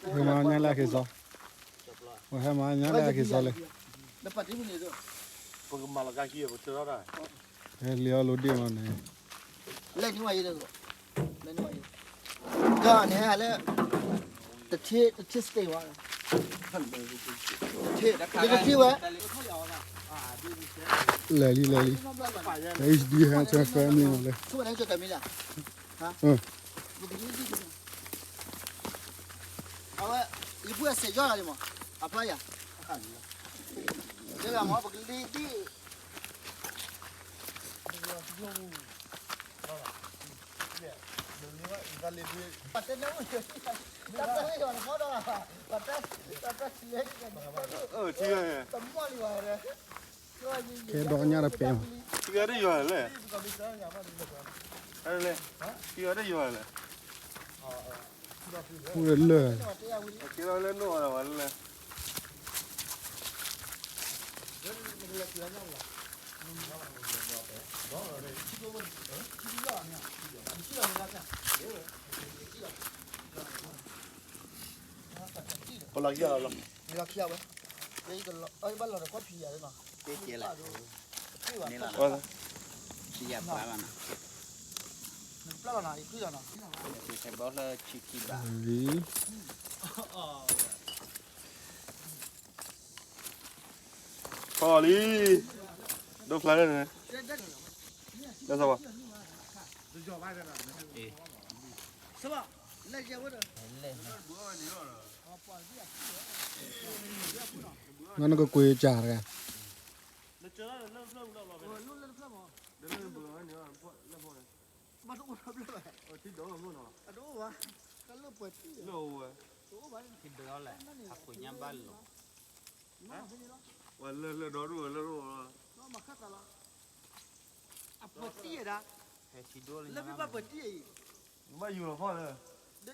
ဟဲမၤညါလၢအက့ၤစီ, ပှၤဟဲမၤညါလၢအက့ၤစီလံ, ပကမၤလီၤကါခံ ပကထၢထီၣ်တၢ်, ဟဲလံအီၤလိၤဒ့ၣ်မးန့ၣ်, လဲၤန့ၢ်ဝဲယဲ, လဲၤန့ၢ်ဝဲယဲ, ကန့ၣ်ဟဲလၢ, တထံၣ် တထံၣ် stay ဝဲ, တထံၣ် တထံၣ်ဝဲ, လဲၤလံ လဲၤလံ, H D ဟဲ family မးလၢ, အဝဲ, ယပုၢ်အစဲးယီၢ်လီၤန့ၣ်မး, အဖျါယၤ, ယမး ပကလံဒံၣ်, ကဲဒီးညါတပဲမး, ထံဂၤတယွၤလဲၣ်, ထံဂၤတယွၤလဲၣ်, ပူၤလၢလၢၢ်, ကဲဒီးလၢနိၣ်အီၤလၢ်ဝဲလၢ် ပလီၤခံဂၤလီၤ, လီၤခံဂၤဝဲ, ဘၣ်လီၤဒီးကီၢ်ဖံးယၤလီၤ, ခံဂၤပျၢ်လီၤနီၤ, ခံဂၤပျၢ်လီၤနီၤ, ယခွံလီၤနီၤ, ယခွံလီၤနီၤ, လံ, ဖီလံ, ဒိၣ်ဖျါလၢန့ၣ်, လၢစဝါ, နကကွံာ်စၢ်တဂၤ, ထံဒၢလီၤလဲၣ်, အကွံာ်ညါဘၣ်လီၤ, ဝဲလၢလၢဒီဒူၣ်ဝဲလၢ, အပှဲၤတံၢ်ဒၣ်, လၢမ့ၢ်ဘၣ်ပှဲၤတံၢ်အံၤ, ဘၣ်ယူၤလီၤဖီၣ်လၢ,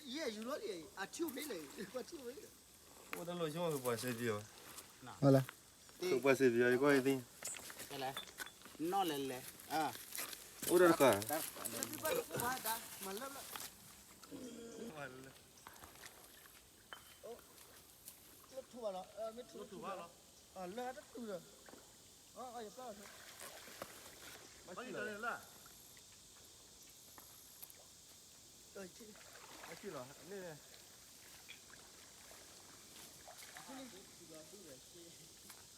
ယဲယူၤလီၤလံ, အထံၣ်ဖဲလဲၣ်, ပှၤထံၣ်ဝဲ, အိၣ်တၢ်လိာ်ဆိပှၤစ့ဒံးအီၤ, ပှၤစ့ဒံးအီၤ ယကွၢ်ယသ့ၣ်, နီၢ်လဲၤလဲၤ, အိၣ်တၢ်တဃၣ် လၢထူဘၣ်လီၤ, မ့ၢ်ထူဘၣ်လီၤ, လၢတတူၢ်ဒီး, ယပျၢ်လီၤ, ဘၣ်လီၤ, ဘၣ်လီၤ, န့ၣ်,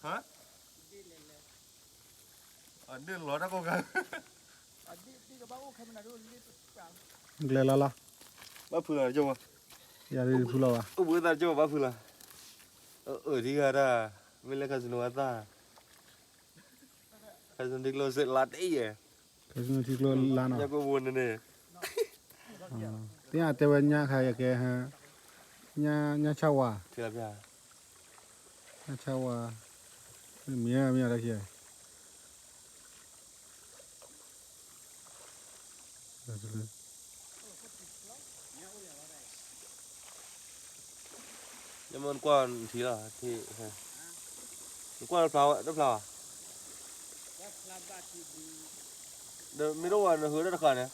ဟါ, ဒ့ၣ်လီၤတၢ်ကိးဂၤ, ကျဲလီၤလီၤ, ဘၣ်ဖုးလီၤ, ယၤဒ်ဖုးလီၤဘၣ်, အိၣ်ဘှံးသးကၠိဘၣ်ဖုးလီၤ, အၢ ထံဂၤတၢ်, မ့ၢ်လၢ casino အသၣ်, casino ထံကျိစ့လါတအံၤယဲ, casino ထံကျိလါနီၤ, ညၣ်ကိၢ်ဘိန့ၣ်န့ၣ်, သ့ၣ်ညါတဲဝဲညၣ်ခါယကဲ, ညၣ်ဆၣ်ဝါ, ညၣ်ဆၣ်ဝါ, မ့ၢ်မ့ၢ်တၢ်ခံဂၤ နမ့ၢ်နကွၢ်ထံလီၤ, နကွၢ်တဖျါဝဲ, တဖျါဘၣ်, ဒီးမ့ၢ်တအိၣ်ဝဲနဃုတၢ်တခါန့ၣ်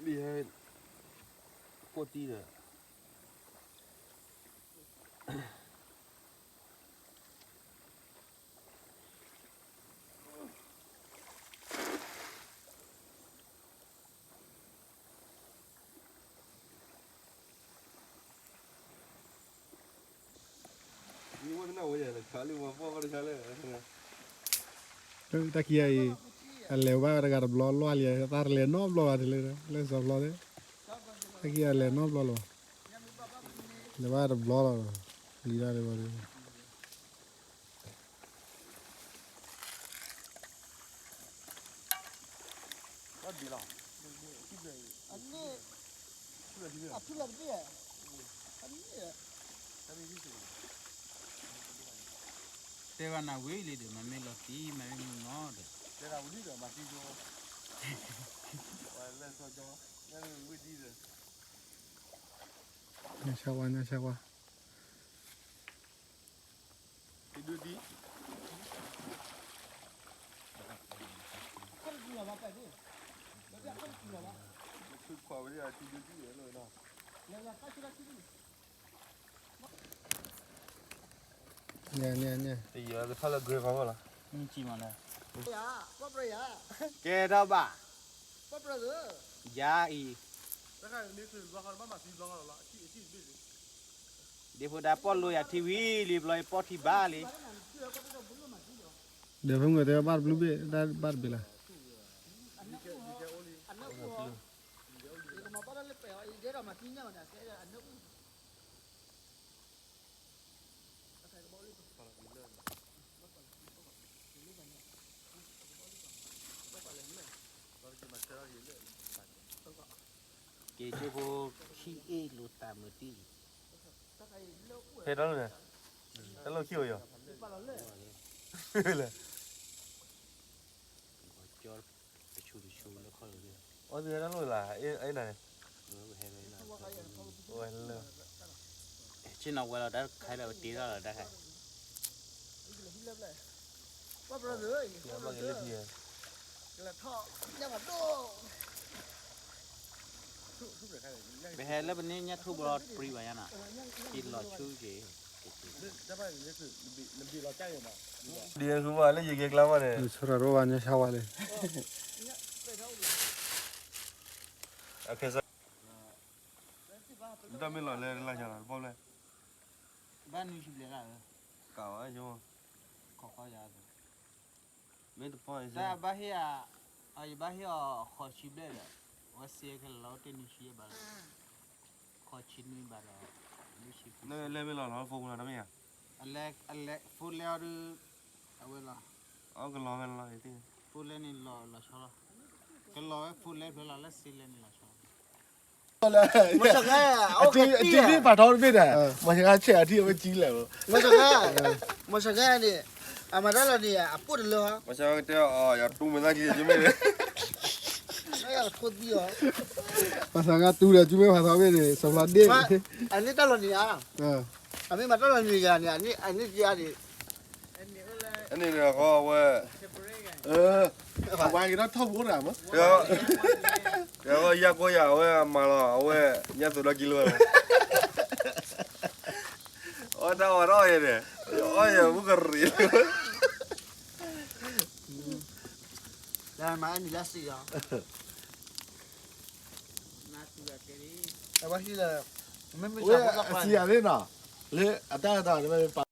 ဘၣ်ဟဲ, ကိၣ်တံၢ်ဒီး တၢ်ခံဂၤအံၤ, အလဲၤဘၣ်တဂၤတဘျီလွၢ်လံ, တၢ်တလဲၤနီတဘျီဘၣ်တလဲၤ, လၢစီၤဖျီသ့ၣ်, တၢ်ခံဂၤလဲၤနီတဘျီလီၤ, လဲၤဘၣ်တဘျီလီၤ, လံတၢ်လၢဘၣ်ဒီး အန့ၣ်, အထူၣ်လၢတဘ့ၣ်, အန့ၣ်, တဲဘၣ်နၤဝံၤလံဒီး မ့မ့ၢ်လီၤတံၢ် မ့မ့ၢ်မုၢ်နီၤဒီး, တဲဒၣ်ဝံၤလံဒီး မၤတံၢ်ကၠိ, ဝဲလၢစီၤကၠီ, ညါဝံၤဒံးဒီး, ညၣ်ဆၣ်ဝါ ညၣ်ဆၣ်ဝါ, တဒုဒံး, န့ၣ်န့ၣ်န့ၣ် တယီကထီၣ်လၢ green ဖီခိၣ်လီၤ. ကဲထီၣ်ဘၣ် ယၤအံၤ ဒ်ဖိဒါပီၣ်လိယၤထံဝံၤလံ ဘျီယပီၣ်ထံဘၣ်လံ. ဒီးဖုမုၢ်တဲဘၣ်တဘျုးဘ့ၣ် တၢ်ဘၣ်တဘ့ၣ်လီၤ. က့ၤကၠိဖိ ခံအ့ၣ်လိာ်သးမုာ်တံၢ်လံ. ဖဲတၢ်လိၣ်န့ၣ် တၢ်လိၣ်ခံအိၣ်ယီၤ လၢ ကၠီတဆူတဆူလၢခီၣ်လိၤသ့ၣ် အီသံးတၢ်လိၣ်လၢ အအံၤနၤန့ၣ် ဝဲလၢ ဆ့ၣ်နီၤဝဲလီၤတၢ်တခါလၢဝဲတ့ထီၣ်လီၤတၢ်ခါ ဘၣ်က့ၤလၢခံ ပဟဲလၢပန့ၣ်ညၣ်ထူၣ်ဘျီပြံဘၣ်ညါနီၤ က့ၤလီၤဆူက့ၤ ဒ်ဃုဘၣ်လၢယက့ၤကျါမးန့ၣ် ဆရၣ်ရိဝါညါဆါဝါလံ တၢ်မ့ၢ်လီၤလၢတလါဆါလီၤ တပီၣ်ဖျဲၣ် ဘၣ်နွံဆံဘျဲၣ်လၢ ကးဝဲ မ့ၢ်တပီၣ် တၢ်ဘၣ်ဟ့ၣ်အ ယဘၣ်ဟ့ၣ်အီၤဃိးဆံဘျဲၣ်ဒီး အဝဲစ့ခဲလၢာ်လီၤ တ့ၢ်နွံဆံဘၣ်ဒီး ဃိးဆံနွံဘၣ်ဒီး နွံဆံ လဲၢ်မ့ၢ်လီၤလီၤ ဖိမုၢ်လီၤတမ့ၢ်ဧါ အလဲ အလဲ ဖိလဲအီၤဒုး အဝဲလီၤ အကလီၤဝဲလီၤ ဖိလဲန့ၣ်လီၤလီၤဆီလီၤ ကလီၤဝဲဖိလဲဖျဲလီၤ လၢစ့လဲန့ၣ်လီၤဆီလီၤ မီၤစၢ်ခါ အတံၤသ့ၣ်ဖးထီတဘ့ၣ်ဒီး မီၤစၢ်ခါဆဲးအထံၣ်အဝဲကံလဲၣ် မီၤစၢ်ခါ မီၤစၢ်ခါန့ၣ် အမၤတၢ်လီၤန့ၣ် အပိၣ်တလၢ မီၤစၢ်ခါတဲအီၤ ယတူၢ်မ့ၢ်သၣ်ကံယမ့ၢ် ထိသံအီၤ မီၤစၢ်ခါတူၢ်ဒီး ကမ့ၢ်ဖးထီဘ့ၣ်န့ၣ် စီၤဖျါဒ့ၣ် အန့ၣ်တၢ်လီၤန့ၣ်ဧါ အမ့ၢ်မၤတၢ်လီၤန့ၣ်ယၤန့ၣ် အန့ၣ်ကါန့ၣ် အန့ၣ်န့ၣ်ဃီအဝဲ အဝဲက့ၤထီၣ်ထီၣ်ပူၤအိၣ်တဂၤမး ယကွၢ်ယၤအဝဲမၤလီၤ အဝဲညါသိးဒီးကံလိာ် အီၣ်တၢ်အီၣ်တၢ်အီၣ်ယဲန့ၣ် အီၣ်ယဲမုၢ်ကရံၣ် လၢမၤအနံၤလၢစံၣ်လီၤ အဝဲဟံၣ်လၢ မ့မ့ၢ်စံၣ်ယၤသ့ၣ်နီၤ လၢအတၢ်တၢ်န့ၣ်မ့ၢ်ပာ်